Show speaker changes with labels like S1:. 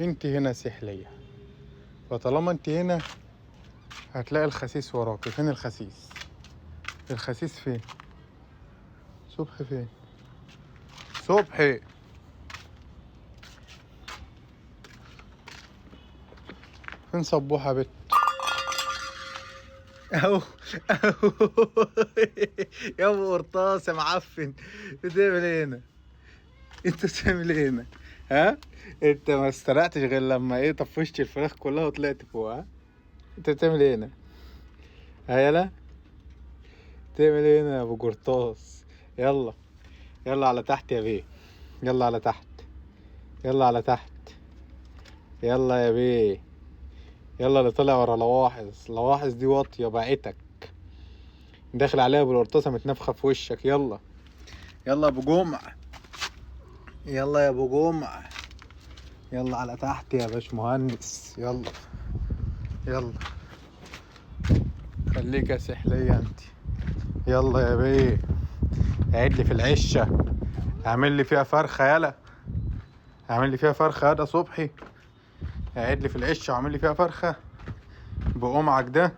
S1: انت هنا سحلية، فطالما انت هنا هتلاقي الخسيس وراكي. فين الخسيس؟ الخسيس فين؟ صبحي فين؟ صبحي فين؟ صبوحة يا بت. اهو اهو يا ابو قرطاس يا معفن، بتعمل ايه هنا؟ انت بتعمل ايه هنا؟ ها؟ انت ما استرقتش غير لما ايه طفشت الفراخ كلها وطلعت فوق. ها؟ انت بتعمل ايه هنا؟ ها يلا بتعمل ايه هنا يا ابو قرطاس؟ يلا يلا على تحت يا بيه، يلا على تحت، يلا على تحت، يلا يا بيه، يلا. اللي طلع ورا لواحظ، لواحظ دي واطية بعتك، داخل عليها بالقرطاسه متنفخه في وشك. يلا يلا يا ابو جمعه، يلا يا ابو جمعه، يلا على تحت يا باش مهندس، يلا يلا خليك يا سحلية انت. يلا يا بيه عيد لي في العشه، اعمل لي فيها فرخة، يلا اعمل لي فيها فرخة. يا ده صبحي عيد لي في العشه واعمل لي فيها فرخة بقمعك ده.